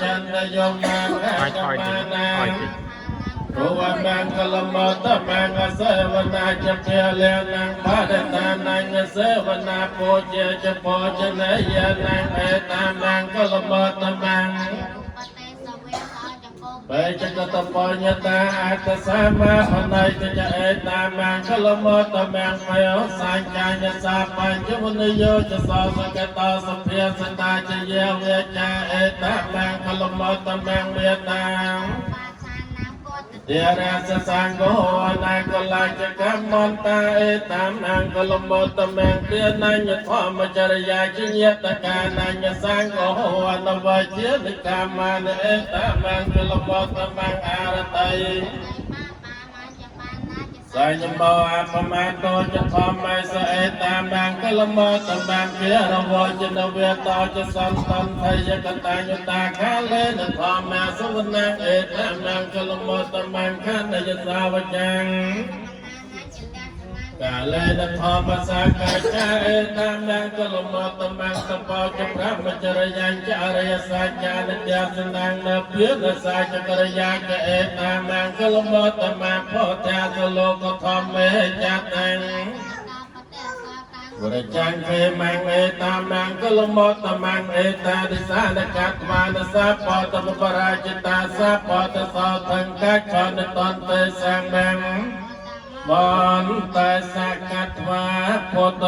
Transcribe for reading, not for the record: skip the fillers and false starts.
ចន្ទយមា ឲ្យថយតិច ណា ថយតិច រវមង្គលមតមង្គសេវនាចភាលានងបរិតានញ្ញសេវនាពូជាចពោជនយនងអេតាមង្គលមតមង្គបេចកតបញ្ញតាអត្តសមាអន័យតចអេតាមង្គលមតមង្គមយោសញ្ចាញសាបញ្ញវនិយោចសោសកតោសភាសតាចយវេចាអេតាមង្គលមតមង្គមេតា ទេរសសង្ឃោអនាគលាចកម្មន្តាអេតាមអង្គលមតមង្គទានញ្ញធម្មចរិយាជញ្ញតកានញ្ញសង្ឃោអនវជានិកាមានអេតាមអង្គលមតមង្គអរតីសញ្ញមោអបមាតោចធម្មេសអេតាមង្គលមតមង្គេរវចនវេតោចសន្តន្តយកតញ្ញតាខាលេនធម្មាសវនងអេតាមង្គលមតមង្គខនយសាវចាំងកាលេនធម្មសាកាចាអេតាមង្គលមតមង្គតបោចព្រមចរិយញ្ចអរិយសច្ចានិទសនងនភិនសាចករិយាកអេតាមង្គលមតមង្គោធាសលោកធម្មេចតាំងវរចាំងខេមងអេតាមង្គលមតមង្គអេតាទិសានកត្វានសាបតមបរាជតាសាបតសោថង្កឆនតន្តេសង្ឃមន្តតែសកត្វាពុទ្ធ